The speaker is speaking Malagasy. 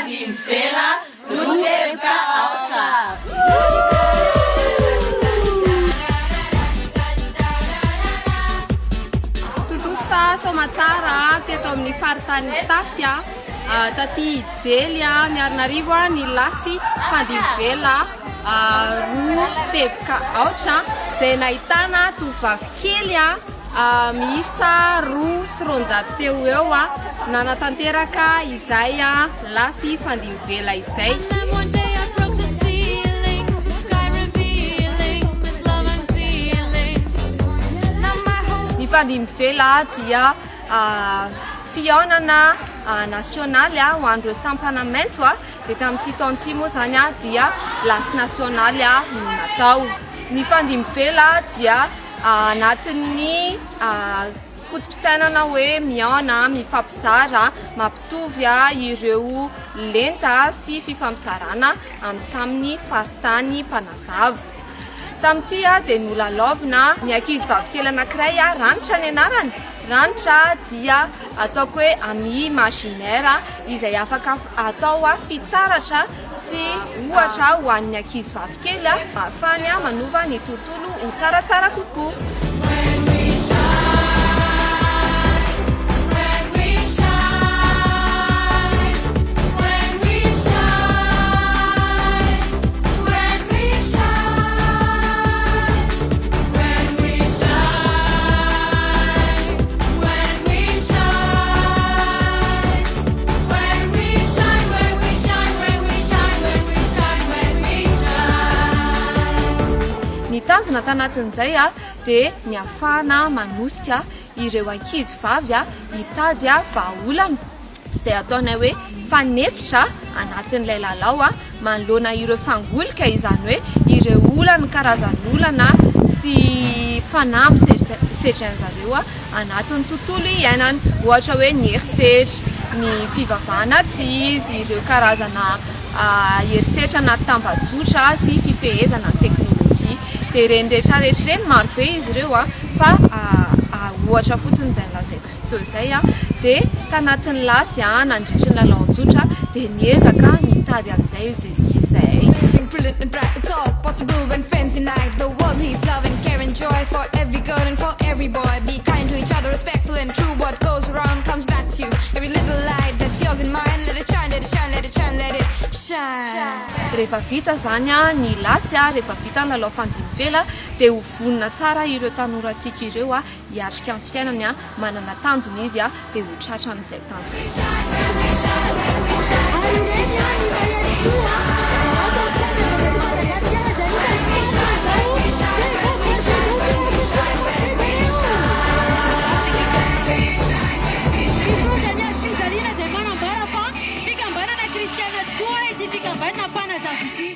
Fandimivela roa teboka aotra. Tontosa soamatsara teto amin'ny faritany Itasy, taty Ijely Miarinarivo ny lasy Fandimivela 2.4 izay nahitana tovovavy kely miisa 202 teo ho eo nanatanteraka izay lasy Fandimivela izay. Ny Fandimivela dia fihaonana nasionaly ho an'ireo sampana maitso dia tamin'ity taona ity moa izany dia lasy nasionaly no natao. Ny Fandimivela dia anatin'ny foto-pisainana hoe mihaona, mifampizara, mampitovy ireo lenta sy fifampizarana amin'ny samy faritany mpanazava. Tamin'ity dia nolalaovina ny ankizy vavikely anankiray, Ranitra ny anarany. Ranitra dia ataoko hoe ami imaginaire izay afaka atao fitaratra sy ohatra ho an'ny ankizy vavikely ahafahany manova ny tontolo ho tsaratsara kokoa. Ny tanjona tanatin'izay dia ny hahafahana manosika ireo ankizy vavy hitady vahaolana izay ataonay hoe fanefitra anatin'ilay lalao manoloana ireo fangolika, izany hoe ireo olana, karazan'olana sy fanamby sedrain-jareo anatin'ny tontolo iainana. Ohatra hoe ny herisetra, ny fivavahana tsy izy, ireo karazana herisetra anaty tambajotra sy fifehezana ny teknolojia. Dia ireny rehetra rehetra ireny, maro be izy ireo fa ohatra fotsiny izay nolazaiko teo izay. Dia tanatin'ny lasy nandritry ny lalao an-tsotra dia niezaka nitady an'izay izy izahay. Rehefa vita izany ny lasy, rehefa vita ny lalao fandimifela dia ho vonona tsara ireo tanorantsika ireo hiatrika ny fiainany, manana tanjona izy dia ho tratran'izay tanjona izay. Mitondra ny hazo fijaliana izay manambara fa fikambanana kristiana tokoa ity fikambanana mpanazava ity.